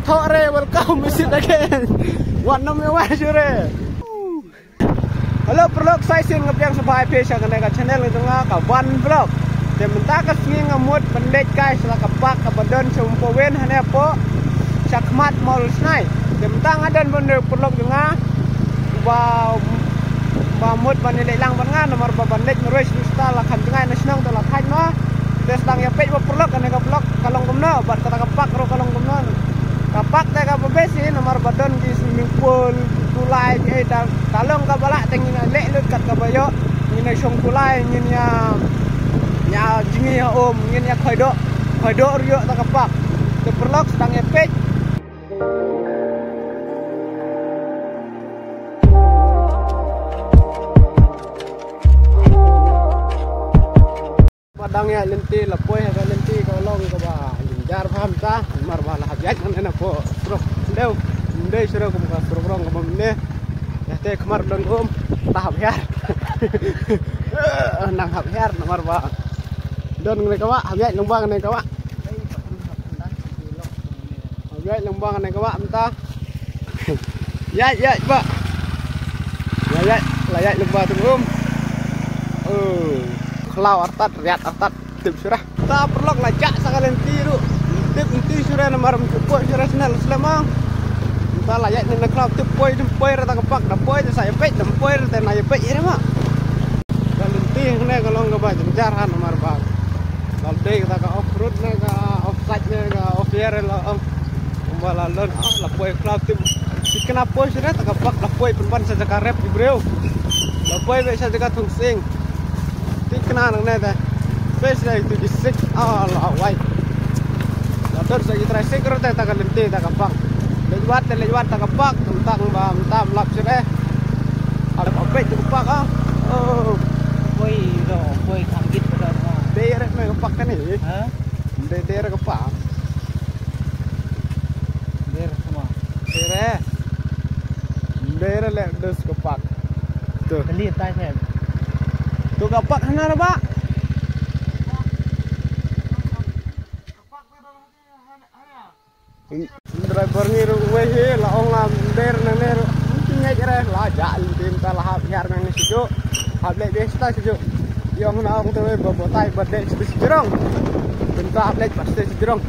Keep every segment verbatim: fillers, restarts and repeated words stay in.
Tho re, welcome, visit again. Wan nam me wa shure. Hello paralok, sa shisien nga pdiang sngewbha ïa phi sha kane ka channel jong nga, ka Wan Vlog. Te mynta ka sngi nga mut ban leit kai sha ka park kaba don sha Umpowen hane hapoh sha khmat Mawlai Snai. Te mynta nga don bad une u paralok jong nga ba, ba mut ban ïaleit lang bad nga namar ba ban leit marwei sha Nongstoiñ la kham jngai na shnong te la thait noh. Te sdang ïa peit ba paralok kane ka vlog ka long kumno bad kata ka park ruh ka long kumno. Ka park te kaba best hi namar ba don ki swimming pool, kulai, ki ei, da, da long kaba lah te ngin ïa leh lut kat kaba ïoh, ngin ïa shong kulai, ngin ïa, ïa jngi ha um, ngin ïa khoi doh, khoi doh ruh ïoh ta ka park. Te paralok sdang ïa peit. Ba dang ïaid lynti, la poi ha ka lynti ka long kaba jynjar bha mynta, namar ba la hap ïaid hangne napoh surok Mawdew, Mawdew shuh kum ka surok rong kaba mynne. Ïa te khmat don um, ta hap hiar. Nang hap hiar namar ba don kane ka wah, hap ïaid lyngba kane ka wah. Hap ïaid lyngba kane ka wah mynta. Ïaid, ïaid, bah. Ïaid, ïaid, la ïaid lyngba tang um. Oh, khlaw artat, riat artat, tip shuh re. Ta paralok la jah sha ka lynti ruh. Tip lynti shuh re namar ym tip poi shuh re sne la slem ah. Ta la ïaid ne na khlaw tip poi, tip poi re ta ka park, da poi te sa ïa peit, da poi re te na ïa peit re ma. Ka lynti hangne ka long kaba jynjar ha namar ba ka dei kata ka off road ne ka off site ne ka off air la ong. Kumba la lon, ah, la poi khlaw tip. Thikna poi shuh re ta ka park, la poi pynban sha jaka rep ki briew. La poi beit sha jaka thung sing. Thikna nangne te. Peit sha itu ki sik, ah, la wai. La don sa ki trai sik ruh te ta ka lynti ta ka park. Leit wad te leit wad ta ka park, tang ba mynta ym lap shuh re. Ada pa peit ta ka park ah. Oh. Poi do, poi kham git do. Dei re me ka park kane. Ha? Dei, dei re ka park. Dei re sama. Dei re. Dei re leh dus ka park. Tu. Kali tai the. Tu ka park hana re ba. Driver ngi ruh uwei hi la ong la ym dei re nangne ruh. Ym pynïaid re la jah lynti mynta la hap hiar nangne sha juh. Hap leit beit sha juh. Ïa ong na ong te wei ba batai ba dei sha jrong. Mynta hap leit ba sha jrong.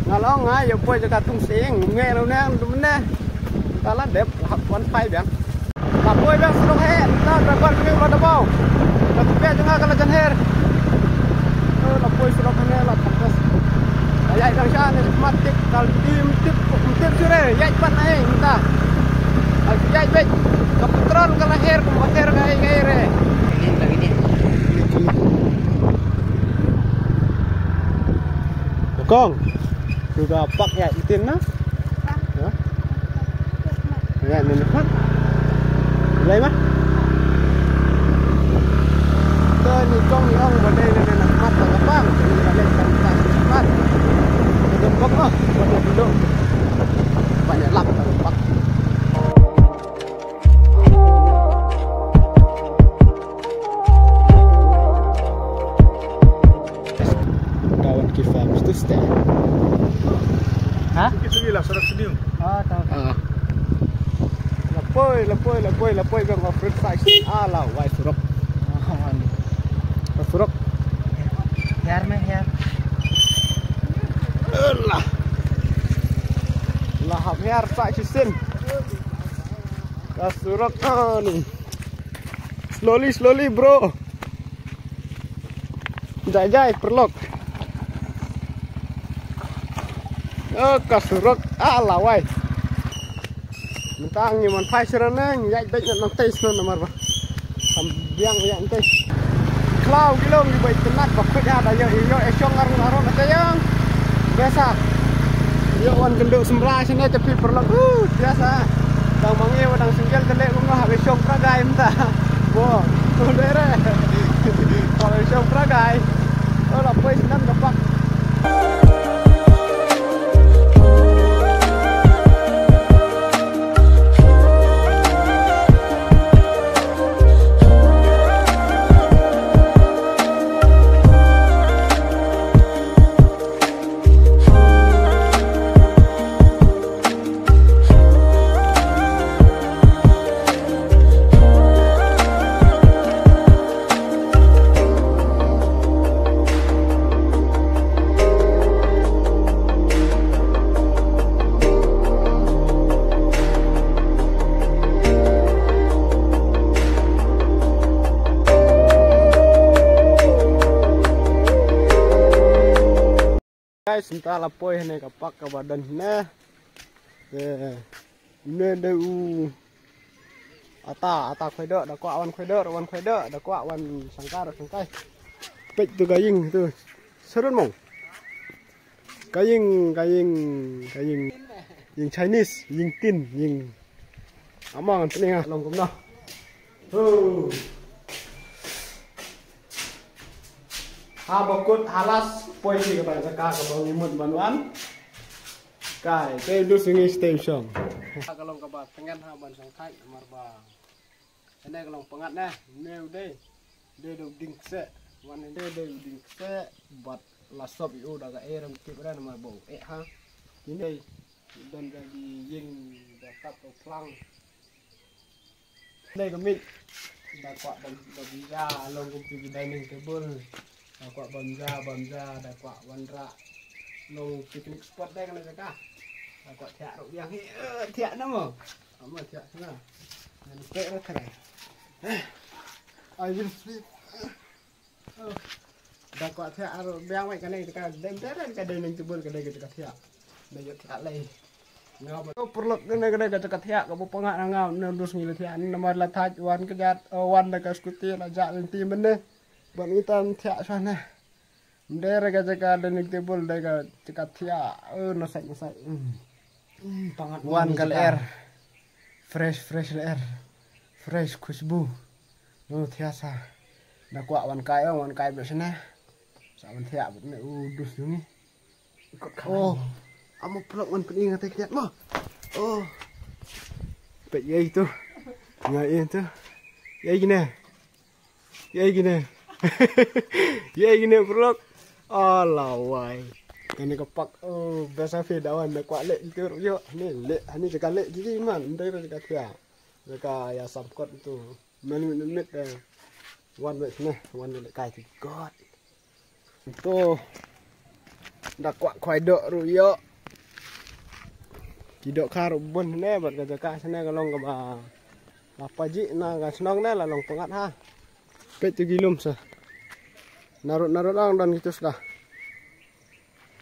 Nga la ong nga ïa poi jaka thung sing nge ruh ne mynne. Mynta la dep la hap wan phai biang. La poi biang surok heh, mynta driver kane u la dabaw. Ka tpia jong nga ka la jan her. Eh, la poi surok kane la thang test. La ïaid dang sha ne mat tip, kal tip, tip, tip sure, ïaid pat na ei mynta. Kal ïaid beit. Ka petrol ka la her, kum ba her ka ei ka ei re. Kong, tu da pak ïaid itin na. Ha? Ïa, ni khmat. Lai ma? To ni kong ni ong ba dei na khmat ka pang. Ni ka leh ka khmat. Ka dong bok ah, ba dei dulu. Ba ïa lap ka bok. Kawan ki farm tu stay. Ha? Kita ni lah surok sini. Ah, tahu. Ah. Lapoi, lapoi, lapoi, lapoi bang off road side. Ah, la wai surok. Ah, man. Surok. Hiar meh, hiar. Alah. La hap hiar sa shisien. Ka surok ah ni. Slowly, slowly, bro. Jai, jai, paralok. Oh, ka surok. Ah, lawai. Mynta ngi mon phai sha rane, ngi ïaid beit ngat nang tei snon namar ba. Kam biang ïaid tei. Khlaw ki long ki beit tynnat ba khuid ha da ïoh ïoh ïa shong arung arung na tei yang. Biasa. Ïoh wan kynduh sembra shane te phi paralok. Uh, biasa. Dang ma ngi wa dang single te leh kumno hap ïa shong pragai mynta. Bo. Ko dere. Hap ïa shong pragai. Oh, la poi snan ka pak. Guys, mynta la poi hangne ka park kaba don hangne. Te une dei u ata, ata khwai doh, da kwah wan khwai doh, wan khwai doh, da kwah wan shangkar, shangkai. Peit tu ka ïing tu. Serun mo. Ka ïing, ka ïing, ka ïing. Ïing Chinese, ïing tin, ïing. Amang tning ah long kumno. Ho. Haba kut halas poi shi kata jaka kaba ngi mut ban wan. Kai, te dus ngi stay shong. Ka long kaba tngen ha ban shong thait namar ba. Kane ka long pyngngad ne, ne u dei. Dei da u dieng kseh. Wan ne dei da u dieng kseh. Bad la sop ïa u da ka ei rem tip ran namar ba u eh ha. Kine don ka ïing da kap u phlang. Dei ka miej. Da kwah ban, ban ja long kum ki dining table. Da kwah ban ja, ban ja, da kwah wanrah. Long picnic spot dei kane jaka. Da kwah thiah ruh biang hi, eh, thiah na mo. Ama thiah na. Ngan pek ruh thiah. I will sleep. Da kwah thiah ruh biang wei kane jaka dem teren ka dining table kane jaka thiah. Da ïoh thiah lei. Nga ba paralok kane kane jaka thiah kaba pyngngad na nga ne dus ngi la thiah namar la thait wan ka jat, oh, wan da ka scooty la jah lynti mynne. Ba ngi tam thiah shwa ne. Mdei re ka jaka dining table dei ka jaka thiah, oh, nasai nasai. Hmm. Hmm, pyngngad wan ka lyer. Fresh, fresh lyer. Fresh khushbu. No thiah sa. Da kwah wan kai, oh, wan kai bad shane. Sa wan thiah bad ne u dus ngi. Oh. Amo paralok wan pyni nga te kniat mo. Oh. Peit ïa itu. Nga ïa itu. Ïa gine. Ïa gine. Ïa gine paralok. Ala wai. Kane ka park. Oh, best of da wan da kwah leh itu ruh ïoh. Ni leh, ni jaka leh gigi man. Ndai jaka thiah. Jaka ïa samkot itu. Mane mit mit, eh, wan bad shane, wan bad kai ki god. To da kwah khwai doh ruh ïoh. Ki dohkha ruh bun ne bad ka jaka shane ka long kaba la paji na ka shnong ne la long pyngngad ha. Peit tu ki lum sa. Narud narud ang don ki tus da.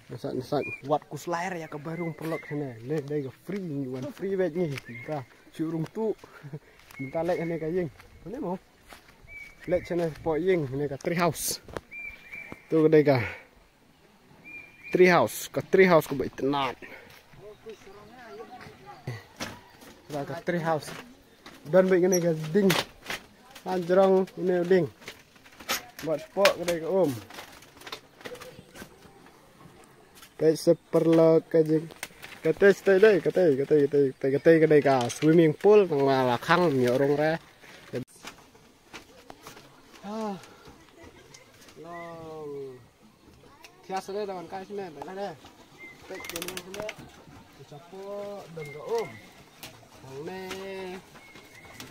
Nasat nasat. Wat khuslai re ïa ka bai rung paralok shane. Le dei ka free ngi wan free bad ngi. Ka shu rung tu. Mynta leit shane ka ïing. Mane mo. Leit shane po ïing ne ka tree house. Tu ka dei ka tree house, ka tree house kaba itynnad. Ka tree house. Don bad kane ka ding. Han jrong kane ka ding. Bad po kane ka um. Peit sa paralok ka jing. Kata stay dei, kata, kata, kata, kata, kata, kata ka swimming pool, tang la khang nyo rong re. Ah. Long. Thiah sa dei da wan kai sne, da dei. Peit kane sne. Ki chapo don ka um. Hangne.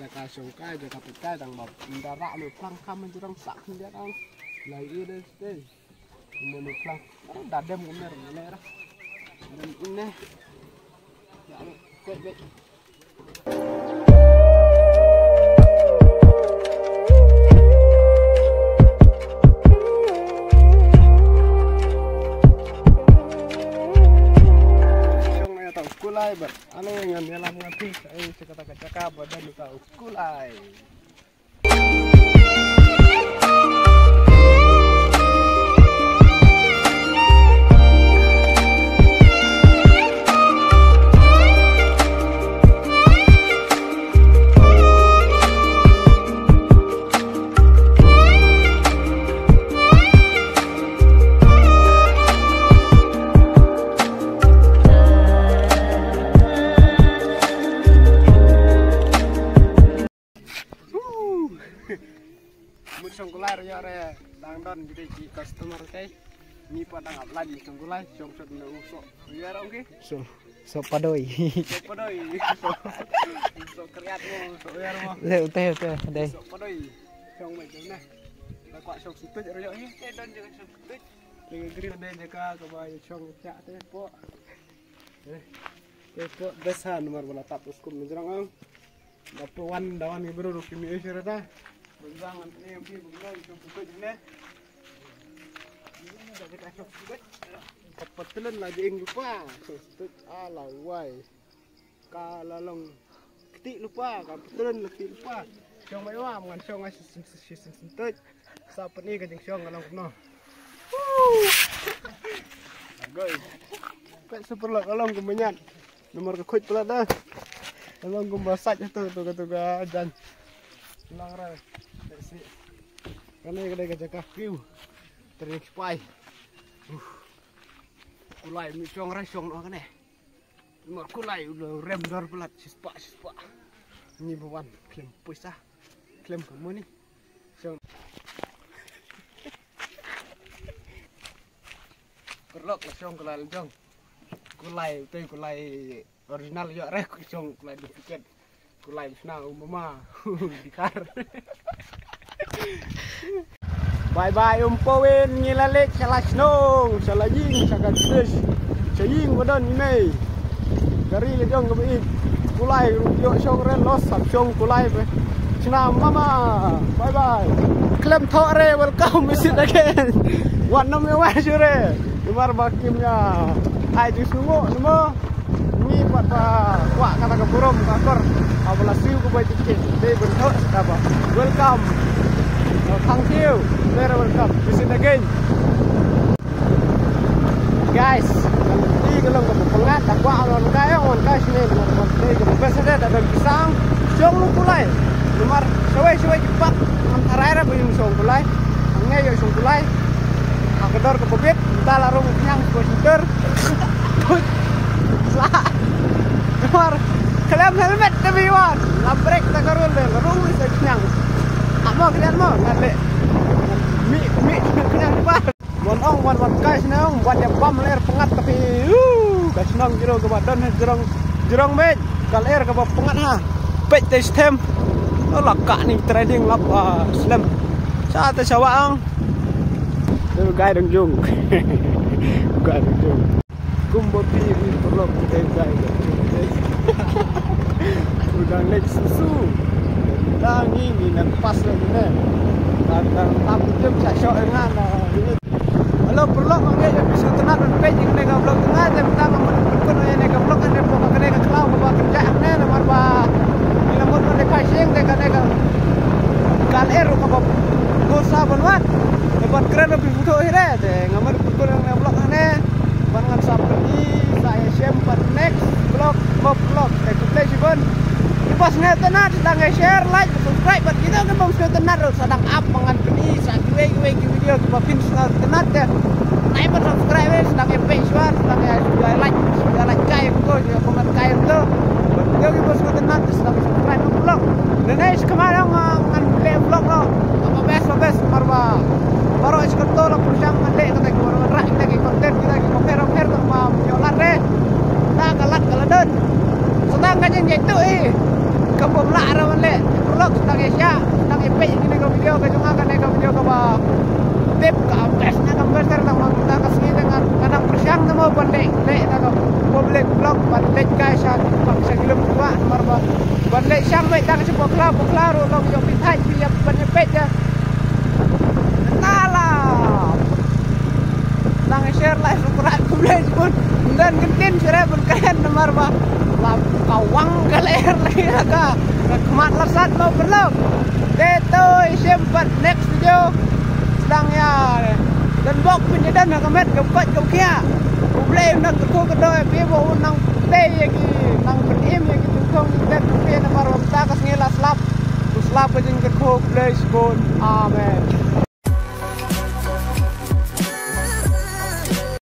Jaka shong kai, jaka peit kai, tang ba. Nda rah me plang kham jrong sak khyndiat ang. Lai i dei dei. Mo me plang. Da dem umer ne ra. Dem ine. Ya, peit peit. Kulai bad ale ngan ïalam nga phi sa ei sa kata ka jaka ba don uta u kulai. Mut shong kulai re ïa re dang don kita ki customer te. Ni pa dang ap lad ni shong kulai, shong shot na u so. Ïa rong ki? So, so padoi. So padoi. So, so kriat mo, so ïa mo. Le ute ute dei. So padoi. Shong mai jong na. Da kwah shong sutut re ïa hi. Te don jong shong sutut. Te green dei jaka ka ba shong cha te po. Eh. Te po besa nomor bala tap uskum ni jrong ang. Da pyrwan da wan ki briew ruh ki mih sha rata. Bynta ngan pynïaid ïa phi bynta ïa phi pynïaid ne. Ka patlun la jing lupa. Ala wai. Ka la long kti lupa, ka patlun la kti lupa. Shong mai wa, man shong ai sin sin sin. Sa pynïa ka jingshong ka long kumno. Goi. Ka super la ka long kumba ñiat. Namar ka khuid palat da. Ka long kumba sait hato to ka to ka jan. Lang ra. Ka si. Kane ka dei ka jaka kiew. Tring sipai. Kulai mi shong ra shong no kane. Mar kulai u la rem dor palat, shispah, shispah. Ngi ba wan khlem pisa, khlem ka money. Shong. Paralok, la shong kulai la jong. Kulai, utei kulai original ïoh re, shong kulai duplicate. Kulai shna u mama. Dikar. Bye bye um Pawin, ngi la leit sha la shnong, sha la ïing, sha ka stage, sha ïing ba don i mei. Ka ri la jong kaba ïeit. Kulai ïoh shong re, los sap shong kulai ba shna mama. Bye bye. Khlem thoh re, welcome, visit again. Wat nym ïa wai shuh re. Namar ba kim ïa ai jingsngewnguh, namar ngi pat ba kwah kata ka burom ka akor. Haba la siew ka bai tiket, dei ban thoh sha kaba welcome. Oh, thank you. Very welcome. Visit again. Guys, ka long kaba pyngngad, da kwah wan kai, wan kai shane, wan kai kaba best, da don ki sang, shong long kulai. Namar shawei shawei ki park ngam tharai ra ba ïoh shong kulai. Hangne ïoh shong kulai. Ha ka dor kaba bit, da la rung khñiang shuwa shuwa. Huit. La. Namar khlem helmet te bi wan. La brake ta ka rul de, la rung shuwa khñiang. Amo khñiang mo, ngan leh. Mi, mi, khñiang ba. Wan ong, wan, wan kai shane ong, wan ïa bam lyer pyngngad tapi. Uh, ka shnong jrong kaba don ha jrong, jrong beit. Ka lyer kaba pyngngad ha. Peit te stem. Ola ka ni trading lap, ah, slem. Sa te sawa ong. Te gai dang jung. Gai dang jung. Kumba phi ri paralok, te gai dang jung. Udah lek susu. Dah ngi ngi nang pas lagi ne. Dah dah tam jam sa syok ngan. Hello paralok, ngi ïa phi sngewtynnat ban peit ïa kane ka vlog tynga te mynta nga mut ban pynkut ïa kane ka vlog, kane ka vlog kane ka khlaw kaba kynjah hangne namar ba ngi la mut ban leit phai sing te kane ka ka lyer ruh kaba bun sa ban wad. Te ban kren ruh phi photo hi re, te nga mut ban pynkut ïa kane ka vlog hangne. Ban ngan sa pyni sa ïashem pat next vlog, vlog, vlog. Te khublei shibun. Kiba sngewtynnat sdang ïa share, like, subscribe bad kito kiba sngewtynnat ruh sdang ap ba ngan pyni sa kiwei kiwei ki video kiba phin sngewtynnat te. Nai ban subscribe eh, sdang ïa peit shuwa, sdang ïa like, sdang ïa like kai ko, ïa comment kai ko. Bad kito kiba sngewtynnat sdang subscribe ko vlog. Nane shi khmat ong ngan leh vlog noh. Kaba best, kaba best, marba. Baroh shi kato la pyrshang ngan leh kata ki baroh ngan rah kita ki content kita ki pher pher tang ma ïoh lad re. Ta ka lad ka la don. Sdang ka jingjaituh i. Ka bym lah ra ban leh. Paralok sdang ïa shah, sdang ïa peit kine ka video ka jong nga kane ka video kaba tip ka best na ka best tang ma ta ka sngi tang ka nang pyrshang tang ma ban leh leh ta ka public vlog ban leh kai sha ka sha gilum kwa marba ban leh shang beit tang sha pokla pokla ruh long ïoh peit thait ïa ban ïa peit ïa. Nala. Nang share, like, subscribe, khublei shibun. Ndan kin tin share ban kren namar ba la ka wang ka lyer lagi ka ka khmat la sat mo paralok. Te to ïashem pat next video. Sdang ïa dan bok pyn ïa dan ha ka met ka koit ka khiah. Khublei nang ka ko ka doi phi ba un nang tei ïa ki nang pynim ïa ki tu kong ki bet phi namar ba ta ka sngi la slap. Ku slap ka jingkyrkhu, khublei shibun. Amen.